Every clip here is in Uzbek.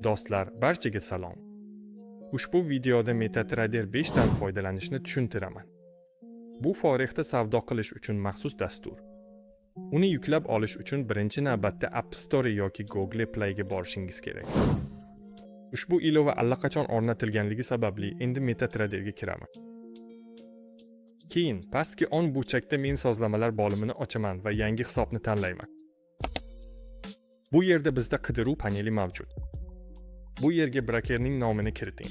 Do'stlar, barchaga salom. Ushbu videoda MetaTrader 5 dan foydalanishni tushuntiraman. Bu Forexda savdo qilish uchun maxsus dastur. Uni yuklab olish uchun birinchi navbatda App Store yoki Google Playga borishingiz kerak. Ushbu ilova allaqachon o'rnatilganligi sababli endi MetaTraderga kiraman. Keyin pastki o'ng burchakda men sozlamalar bo'limini ochaman va yangi hisobni tanlayman. Bu yerda bizda qidiruv paneli mavjud. Bu yerga brokerning nomini kiriting.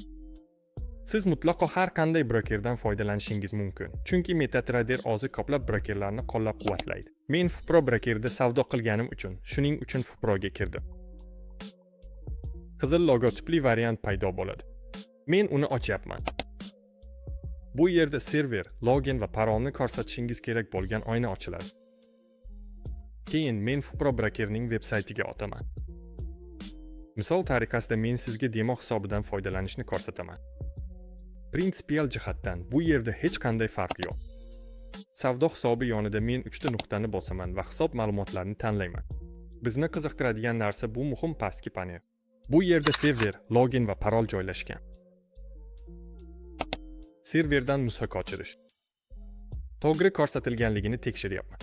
Siz mutlaqo har qanday brokerdan foydalanishingiz mumkin, chunki MetaTrader o'zi ko'plab brokerlarni qo'llab-quvvatlaydi. Men Fpro brokerida savdo qilganim uchun, shuning uchun Fproga kirdim. Qizil logotipli variant paydo bo'ladi. Men uni ochyapman. Bu yerda server, login va parolni ko'rsatishingiz kerak bo'lgan oyna ochiladi. Keyin men Fpro brokerning veb saytiga o'taman. Misol tariqasida men sizga demo hisobidan foydalanishni ko'rsataman. Prinsipial jihatdan bu yerda hech qanday farq yo'q. Savdo hisobi yonida men uchta nuqtani bosaman va hisob ma'lumotlarini tanlayman. Bizni qiziqtiradigan narsa bu muhim pastki panel. Bu yerda server, login va parol joylashgan. Serverdan nusxa ko'chirish. To'g'ri ko'rsatilganligini tekshiryapman.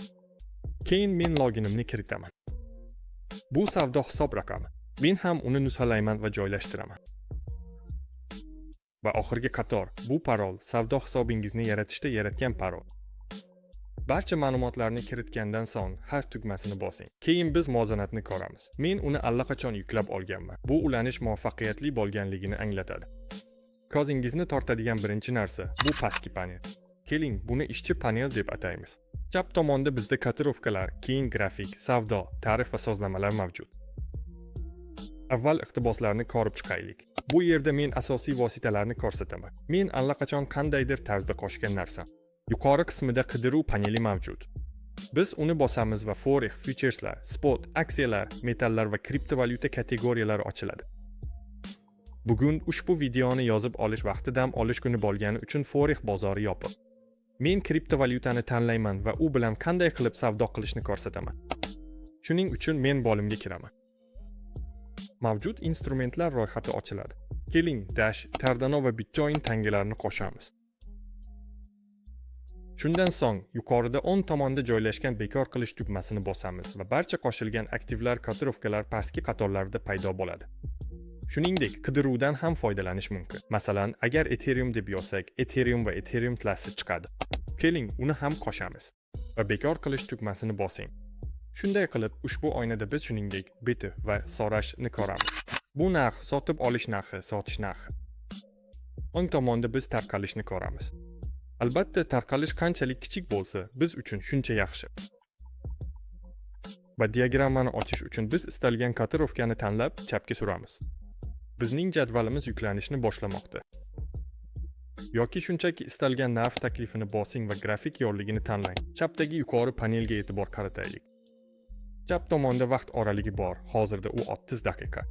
Keyin men loginimni kiritaman. Bu savdo hisob raqami. Men ham uni nusxalayman va joylashtiraman. Va oxirgi qator, bu parol, savdo hisobingizni yaratishda yaratgan parol. Barcha ma'lumotlarni kiritgandan so'ng xavf tugmasini bosing. Keyin biz muvozanatni ko'ramiz. Men uni allaqachon yuklab olganman. Bu ulanish muvaffaqiyatli bo'lganligini anglatadi. Ko'zingizni tortadigan birinchi narsa bu pastki panel. Keling, buni ishchi panel deb ataymiz. Chap tomonda bizda kotirovkalar, keyin grafik, savdo, tarif va sozlamalar mavjud. Avval iqtiboslarni ko'rib chiqaylik. Bu yerda men asosiy vositalarni ko'rsataman. Men allaqachon qandaydir tarzda qo'shgan narsam. Yuqori qismida qidiruv paneli mavjud. Biz uni bosamiz va forex, futureslar, spot, aksiyalar, metallar va kriptovalyuta kategoriyalari ochiladi. Bugun ushbu videoni yozib olish vaqti dam olish kuni bo'lgani uchun forex bozori yopiq. Men kriptovalyutani tanlayman va u bilan qanday qilib savdo qilishni ko'rsataman. Shuning uchun men bo'limga kiraman. Mavjud instrumentlar ro'yxati ochiladi. Keling, Dash, Cardano va Bitcoin tangalarini qo'shamiz. Shundan so'ng yuqorida o'ng tomonda joylashgan bekor qilish tugmasini bosamiz va barcha qo'shilgan aktivlar, kotirovkalar pastki qatorlarda paydo bo'ladi. Shuningdek, qidiruvdan ham foydalanish mumkin. Masalan, agar Ethereum deb yozsak, Ethereum va Ethereum tlasi chiqadi. Keling, uni ham qo'shamiz va bekor qilish tugmasini bosing. Shunday qilib, ushbu oynada biz shuningdek bid va so'rashni ko'ramiz. Bu narx sotib olish narxi, sotish narxi. O'ng tomonda biz tarqalishni ko'ramiz. Albatta, tarqalish qanchalik kichik bo'lsa, biz uchun shuncha yaxshi. Va diagrammani ochish uchun biz istalgan kotirovkani tanlab chapga suramiz. Bizning jadvalimiz yuklanishni boshlamoqda. Yoki shunchaki istalgan narx taklifini bosing va grafik yorligini tanlang. Chapdagi yuqori panelga e'tibor qarataylik. Chap tomonda vaqt oraligi bor, hozirda u 30 daqiqa.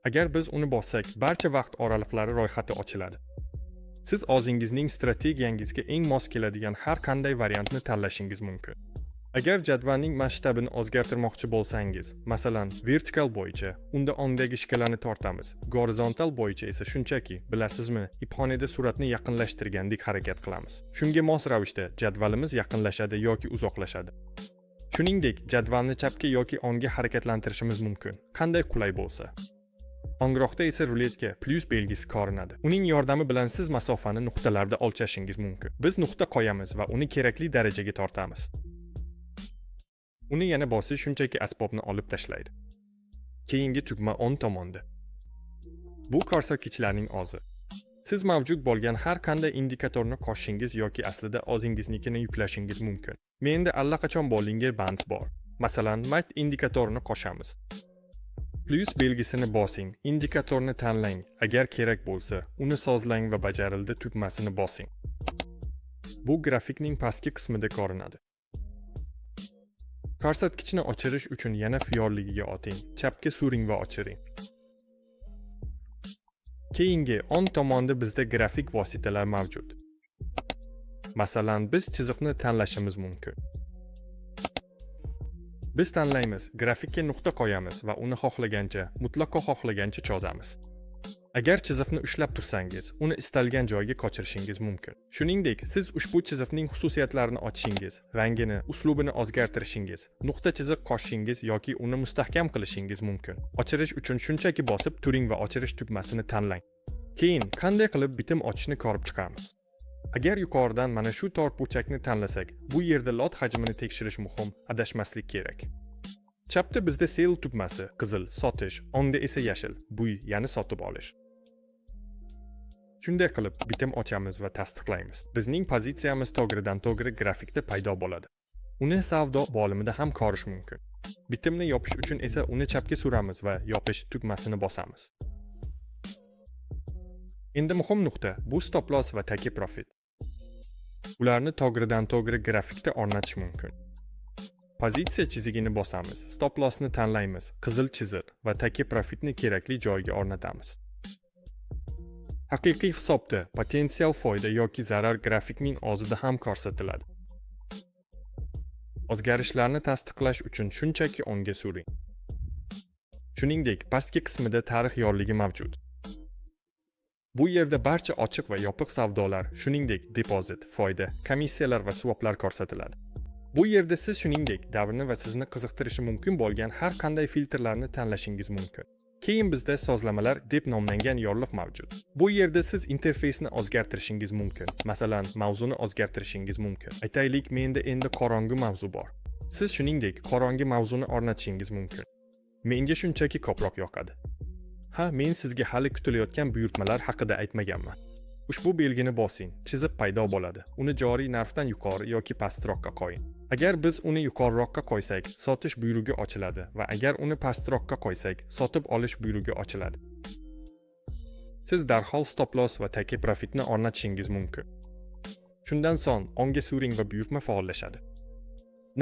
Agar biz uni bossak, barcha vaqt oraliqlari ro'yxati ochiladi. Siz o'zingizning strategiyangizga eng mos keladigan har qanday variantni tanlashingiz mumkin. Agar jadvalning masshtabini o'zgartirmoqchi bo'lsangiz, masalan, vertikal bo'yicha, unda o'ngdagi shkalani tortamiz. Gorizontal bo'yicha esa shunchaki, bilasizmi, ipxonada suratni yaqinlashtirgandek harakat qilamiz. Shunga mos ravishda jadvalimiz yaqinlashadi yoki uzoqlashadi. Shuningdek, jadvalni chapga yoki o'ngga harakatlantirishimiz mumkin. Qanday qulay bo'lsa. Ongroqda esa ruletka plyus belgisi ko'rinadi. Uning yordami bilan siz masofani nuqtalarda o'lchashingiz mumkin. Biz nuqta qo'yamiz va uni kerakli darajaga tortamiz. Uni yana bosish shunchaki asbobni olib tashlaydi. Keyingi tugma o'ng tomonda. Bu ko'rsatkichlarning ozi. Siz mavjud bo'lgan har qanday indikatorni qo'shishingiz yoki aslida o'zingiznikini yuklashingiz mumkin. Menda allaqachon Bollinger Bands bor. Masalan, MACD indikatorini qo'shamiz. Plyus belgisini bosing, indikatorni tanlang, agar kerak bo'lsa, uni sozlang va bajarildi tugmasini bosing. Bu grafikning pastki qismida ko'rinadi. Ko'rsatkichni o'chirish uchun yana yorligiga oting, chapga suring va o'chiring. Keyingi o'ng tomonda bizda grafik vositalar mavjud. Masalan, biz chiziqni tanlashimiz mumkin. Biz tanlaymiz, grafikka nuqta qo'yamiz va uni xohlagancha, mutlaqo xohlagancha chizamiz. Agar chiziqni ushlab tursangiz, uni istalgan joyga ko'chirishingiz mumkin. Shuningdek, siz ushbu chiziqning xususiyatlarini ochishingiz, rangini, uslubini o'zgartirishingiz, nuqta chiziq qo'shishingiz yoki uni mustahkam qilishingiz mumkin. Ochirish uchun shunchaki bosib turing va ochirish tugmasini tanlang. Keyin qanday qilib bitim ochishni ko'rib chiqamiz. Agar yuqoridan mana shu to'rtburchakni tanlasak, bu yerda lot hajmini tekshirish muhim, adashmaslik kerak. Chapda bizda sell tugmasi, qizil sotish, o'ngda esa yashil, buy, ya'ni sotib olish. Shunday qilib, bitim ochamiz va tasdiqlaymiz. Bizning pozitsiyamiz to'g'ridan to'g'ri grafikda paydo bo'ladi. Uni savdo bo'limida ham ko'rish mumkin. Bitimni yopish uchun esa uni chapga suramiz va yopish tugmasini bosamiz. Endi muhim nuqta bu stop loss va take profit. Ularni to'g'ridan to'g'ri grafikda o'rnatish mumkin. Pozitsiya chizigini bosamiz, stop lossni tanlaymiz, qizil chiziq va take profitni kerakli joyga o'rnatamiz. Haqiqiy hisobda potensial foyda yoki zarar grafikning o'zida ham ko'rsatiladi. O'zgarishlarni tasdiqlash uchun shunchaki o'ngga suring. Shuningdek, pastki qismida tarix yorligi mavjud. Bu yerda barcha ochiq va yopiq savdolar, shuningdek, depozit, foyda, komissiyalar va swaplar ko'rsatiladi. Bu yerda siz, shuningdek, davrni va sizni qiziqtirishi mumkin bo'lgan har qanday filtrlarni tanlashingiz mumkin. Keyin bizda sozlamalar deb nomlangan yorliq mavjud. Bu yerda siz interfeysni o'zgartirishingiz mumkin. Masalan, mavzuni o'zgartirishingiz mumkin. Aytaylik, menda endi qorong'i mavzu bor. Siz, shuningdek, qorong'i mavzuni o'rnatishingiz mumkin. Menga shunchaki ko'proq yoqadi. Ha, men sizga hali kutilayotgan buyurtmalar haqida aytmaganman. Ushbu belgini bosing, chiziq paydo bo'ladi. Uni joriy narxdan yuqori yoki pastroqqa qo'ying. Agar biz uni yuqoriroqqa qo'ysak, sotish buyrug'i ochiladi va agar uni pastroqqa qo'ysak, sotib olish buyrug'i ochiladi. Siz darhol stop loss va take profitni o'rnatishingiz mumkin. Shundan so'ng o'ngga suring va buyurtma faollashadi.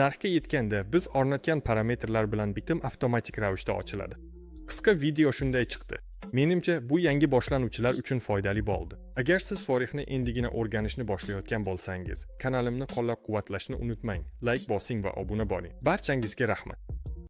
Narxga yetganda biz o'rnatgan parametrlar bilan bitim avtomatik ravishda ochiladi. Qisqa video shunday chiqdi. Menimcha, bu yangi boshlanuvchilar uchun foydali bo'ldi. Agar siz Forexni endigina o'rganishni boshlayotgan bo'lsangiz, kanalimni qo'llab-quvvatlashni unutmang. Like bosing va obuna bo'ling. Barchangizga rahmat.